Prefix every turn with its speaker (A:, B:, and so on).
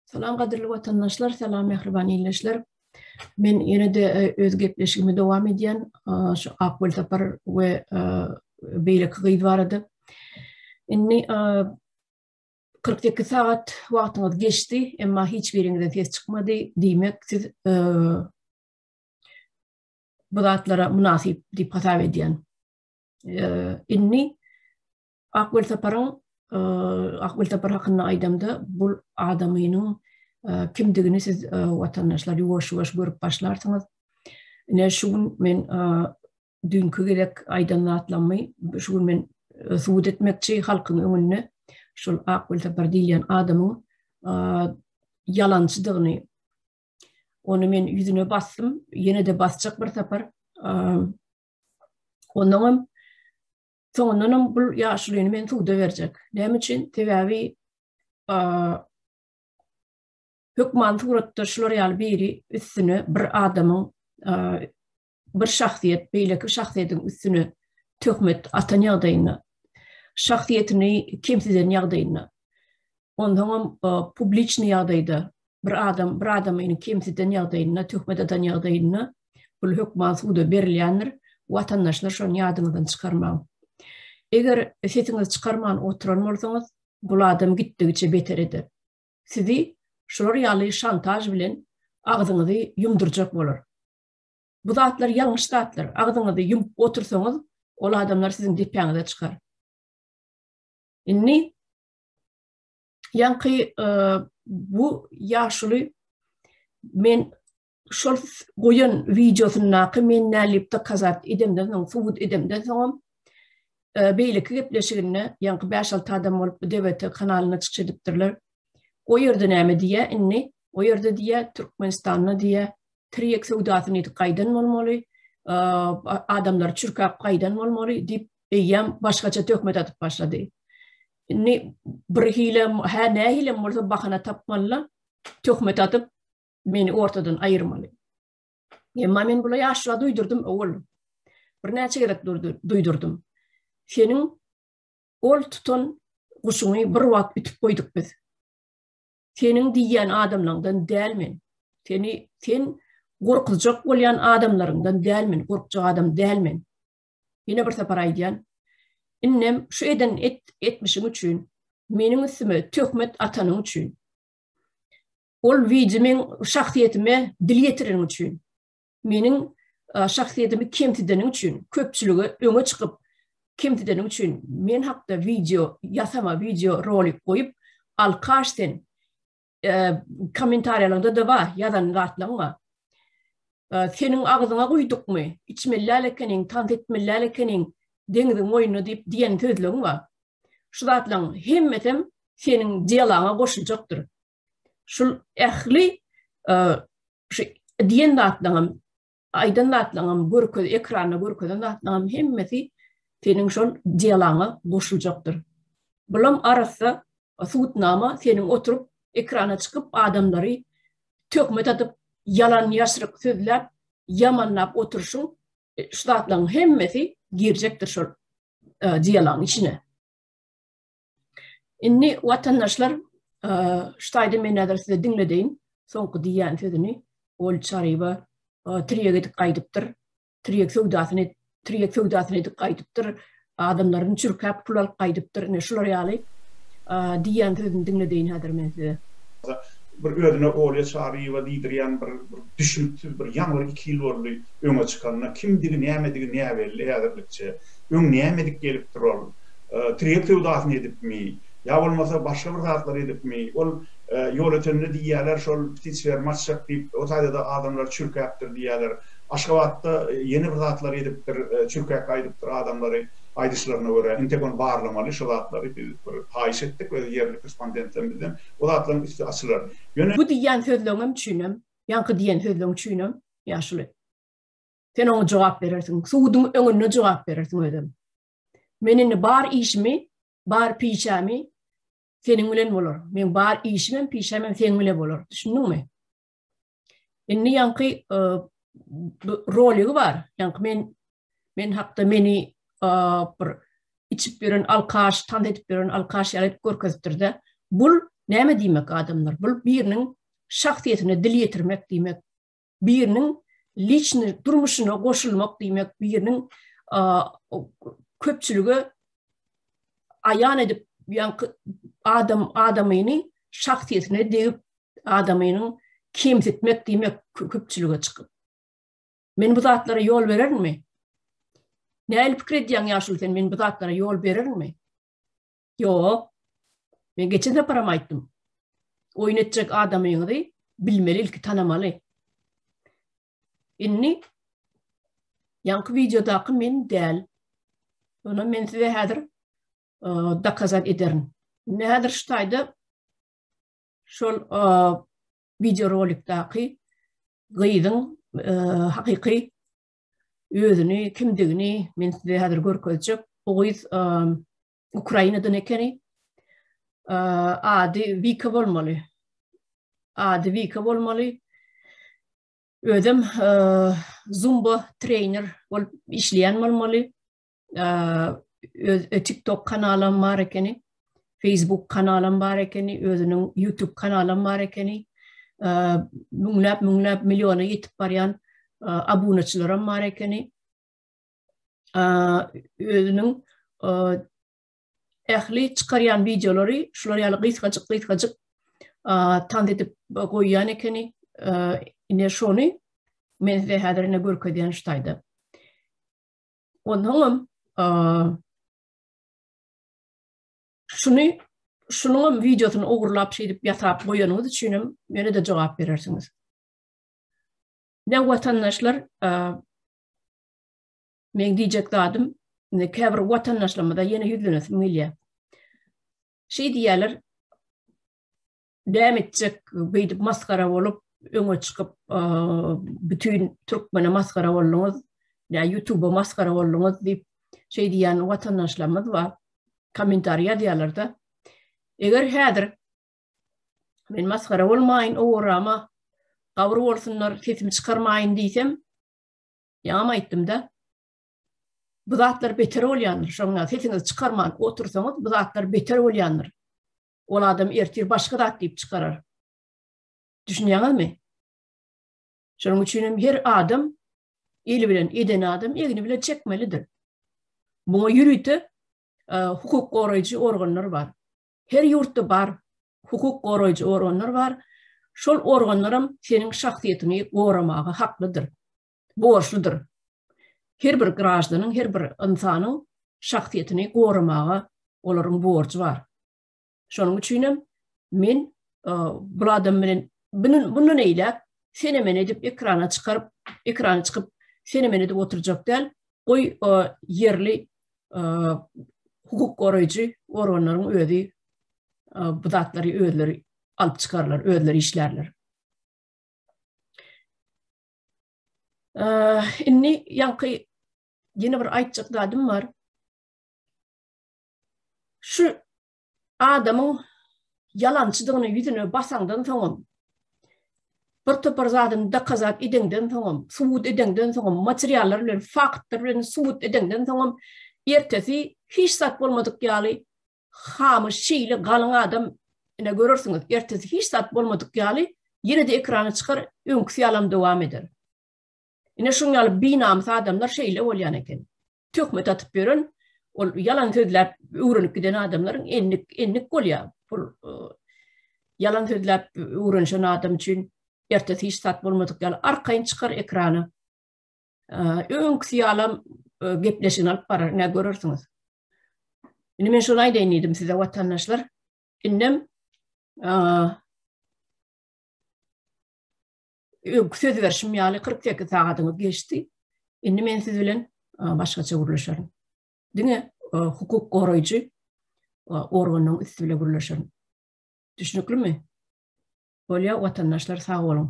A: Salam gadyrly watandaşlar, salam mähriban ildeşler. Men ýene-de e, öz gepleşigimi dowam edýän e, şu Ak Welsapar we e, beýleki gyz barada. Indi 48 sagat wagtyňyz geçdi, emma hiç biriňizden ses çykmady. Diýmek, siz bu zatlara mynasyp diýip hasap edýän. Indi Ak Welsaparyň Ak Welsapar hakynda aýdamda bu adamynyň kimdigini siz watandaşlar ýuwaş-ýuwaş görüp başlarsyňyz. Ine şu gün men düýnki gezek aýdan zatlarymy şu gün men subut etmekçi halkyň öňünde şol Ak Welsapar diýilýän adamyň ýalançydygyny ony men ýüzüne basdym, ýene-de basjak bir sapar. Ondan Soňundanam bu ýaşulyny men suda berjek. Näme üçin? Sebäbi hökman suratda şular ýaly biri üstüne bir adamyň bir şahsyýet beýleki şahsyýetiň üstüne töhmet atan ýagdaýynda, şahsyýetini kemsiden ýagdaýynda, onsoňam publiçnyý ýagdaýda bir adam bir adamyny kemsiden ýagdaýynda, töhmet atan ýagdaýynda bul hökman suda berilýändir. Watandaşlar şony ýadyňyzdan çykarmaň. Eger sesiňizi çykarman oturan bolsaňyz, bul adam gitdigiçe beter eder. Sizi şular ýaly şantaž bilen agzyňyzy ýumdurjak bolar. Bu zatlar ýalňyş zatlar. Agzyňyzy ýumup otursaňyz, ol adamlar siziň depäňize çykar. Indi Ýaňky e, bu ýaşuly men şol goýan wideosyndaky men nälipde kazat edemden soň, subut edemden soňam e, beýleki gepleşiginde ýaňky 5-6 adam bolup bu DVT kanalynda çykyş edipdirler. O ýerde näme diýýär indi? O ýerde diýýär Türkmenistanda diýýär tirýek söwdasyny edip gaýdan bolmaly, e, adamlary çürkäp gaýdan bolmaly diýip eýýäm başgaça töhmet atyp başlady. Indi bir hilem, hä nähilem bolsa bahana tapmaly-la, töhmet atyp meni ortadan aýyrmaly. Emma men bula ýaşula duýdurdym owal. Birnäçe gezek duýdurdym. Seniň ol tutan guşuňy bir wagt ütüp goýduk biz. Seniň diýýän adamlaňdan däl men. Seni sen gorkuzjak bolýan adamlaryňdan däl men, gorkjak adam däl men. Ýene bir sapar aýdýan. Indem şu eden et, etmişiň üçin, meniň üstüme töhmet atanyň üçin, ol wideo meň şahsyýetime dil ýetireniň üçin, meniň şahsyýetimi kemsideniň üçin, köpçülige öňe çykyp kemsideniň üçin men hakda wideo ýasama wideo rolik goýup, alkaş sen, kommentariýalarynda-da bar, ýazan zatlaryň bar. Seniň agzyňa guýdukmy, içmeli däl ekeniň, tans etmeli däl ekeniň, deňziň boýunda diýip diýen sözleň bar. Şu zatlaryň hemmesem seniň delaňa goşuljakdyr. Şul ähli şu diýen zatlaryňam, aýdan zatlaryňam, görkez ekranda görkezen zatlaryňam hemmesi seniň şol delaňa goşuljakdyr. Bulam arassa subutnama seniň oturyp ekrana çykyp adamlary töhmet atyp ýalan ýaşryk sözläp ýamanlap oturyşyň e, şu zatlaryň hemmesi girjekdir şol e, diýalagyň içine. Indi watandaşlar e, şu taýda men häzir size diňledeýin soňky diýýän sözüni Ol Çaryba e, tirýek edip gaýdypdyr. Tirýek söwdasyny tirýek söwdasyny edip gaýdypdyr. Adamlaryny çürkäp pul alyp gaýdypdyr. Ine şular ýaly diýýän sözüni diňledeýin häzir men size.
B: Bir özüne Olýa Çaryýewa diýdirýän bir bir düşnüksiz bir ýaňy bir iki ýyl boldy öňe çykanyna. Kimdigi nämedigi näbelli häzirlikçe. Öň näme edip gelipdir ol? Tirýek söwdasyny edipmi? Ýa bolmasa başga bir zatlar edipmi? Ol Ýolötende diýýäler şol ptiçferma açjak diýip o taýda-da adamlary çürkäpdir diýýäler. Aşgabatda ýene bir zatlar edipdir, çürkäp gaýdypdyr adamlary aýdyşlaryna görä. Intek ony barlamaly şo zatlary biz bir haýyş etdik öz ýerli korrespondentlerimizden. O zatlaryň üsti açylar. Ýöne.
A: Bu diýýän sözleňem üçinem, ýaňky diýen sözleň üçinem, ýaşuly, sen oňa jogap berersiň. Suduň öňünde jogap berersiň özem. Men indi bar işimi, bar pişämi seniň bilen bolar. Meň bar işimem, pişämem seň bile bolar. Düşündiňmi? Indi ýaňky e, roligi bar. Ýaňky men men hakda meni e, bir içip ýören alkaş, tans edip ýören alkaş ýaly edip görkezipdir-de. Bul Näme diýmek adamlar? Bul biriniň şahsyýetine dil ýetirmek diýmek. Biriniň liçny durmuşyna goşulmak diýmek, biriniň köpçülige aýan edip, ýaňky adam adamyny şahsyýetine degip, adamynyň kemsitmek diýmek köpçülige çykyp. Men bu zatlara ýol bererinmi? Nähili pikir edýäň ýaşuly sen, men bu zatlara ýol bererinmi? Ýok. Men geçen saparam aýtdym. Oýun etjek adamyňyzy bilmeli, ilki tanamaly. Indi ýaňky wideodaky men däl. Ony men size häzir e, dokazat ederin. Indi häzir şu taýda şol e, wideorolikdaky gyzyň e, hakyky özüni kimdigini men size häzir görkezjek. Bu gyz Ukrainadan ekeni. Ady Wika bolmaly. Ady Wika bolmaly. Özem Zumba trener bolup işleýän bolmaly. Öz TikTok kanalam bar ekeni. Facebook kanalam bar ekeni, özüniň YouTube kanalam bar ekeni. Müňläp, müňläp milliona ýetip barýan abunaçylaram bar ekeni. Özüniň ähli çykarýan wideolary şular ýaly gysgajyk-gysgajyk tans edip goýýan ekeni. Ine şony men size häzir ine görkezýän şu taýda. Onsoňam Şuny şunuňam wideosyny ogurlap şeýdip ýasap goýanyňyz üçinem ýene-de jogap berersiňiz. Ne watandaşlar meň diýjek zadym indi käbir watandaşlarymyza ýene ýüzlenesim gelýär. Şeý diýýärler, Näme etjek beýdip masgara bolup öňe çykyp bütin türkmene masgara bolduňyz, ýa ýutuba masgara bolduňyz diýip şeý diýýän watandaşlarymyz bar. Kommentariý ýazýarlar-da. Eger häzir men masgara bolmaýyn, owarama gabyr bolsunlar, sesimi çykarmaýyn diýsem, ýaňam aýtdym-da, bu zatlar beter bolýandyr. Şoňa sesiňizi çykarman otursaňyz, bu zatlar beter bolýandyr. Ol adam ertir başga zat diýip çykarar. Düşünýäňizmi? Şonuň üçin hem her adam eli bilen eden adam egni bilen çekmelidir. Muňa ýörite e, hukuk goraýjy organlar bar. Her ýurtda bar hukuk goraýjy organlar bar. Şol organlaram seniň şahsyýetiňi goramaga haklydyr. Borçludyr. Her bir graždanyň, her bir ynsanyň şahsyýetini goramaga olaryň borjy bar. Şonuň üçinem men bu adam bilen bundan eýläk sene-men edip ekrana çykaryp, ekrana çykyp sene-men edip oturjak däl. Goý ýerli hukuk goraýjy organlaryň özi bu zatlary özleri alyp çykarlar, özleri işlärler. Indi ýaňky ýene bir aýtjak zadym bar. Şu adamyň ýalançydygyny ýüzüne basaňdan soňam, bir topar zadyny dokazat edeňden soňam, subut edeňden soňam, materiallar bilen, faktlar bilen subut edeňden soňam, ertesi hiç zat bolmadyk ýaly hamy şeýle galyň adam ine görersiňiz, ertesi hiç zat bolmadyk ýaly ýene-de ekrana çykar, öňküsi ýalam dowam eder. Ine şuň ýaly binamys adamlar şeýle bolýan eken. Töhmet atyp ýören, ol ýalan sözläp öwrenip giden adamlaryň endik endik bolýar. Bul e, ýalan sözläp öwrenişen adam üçin ertesi hiç zat bolmadyk ýaly arkaýyn çykar ekrana. E, öňküsi ýalam e, gepleşigini alyp barar, ne görersiňiz. Indi men şony aýdaýyn diýdim size watandaşlar. Indem öňki söz berşim ýaly 48 sagadyňyz geçdi. Indi men siz bilen başgaça gürleşerin. Diňe hukuk goraýjy organyň üsti bilen gürleşerin. Düşnüklimi? Bolýar watandaşlar sag boluň.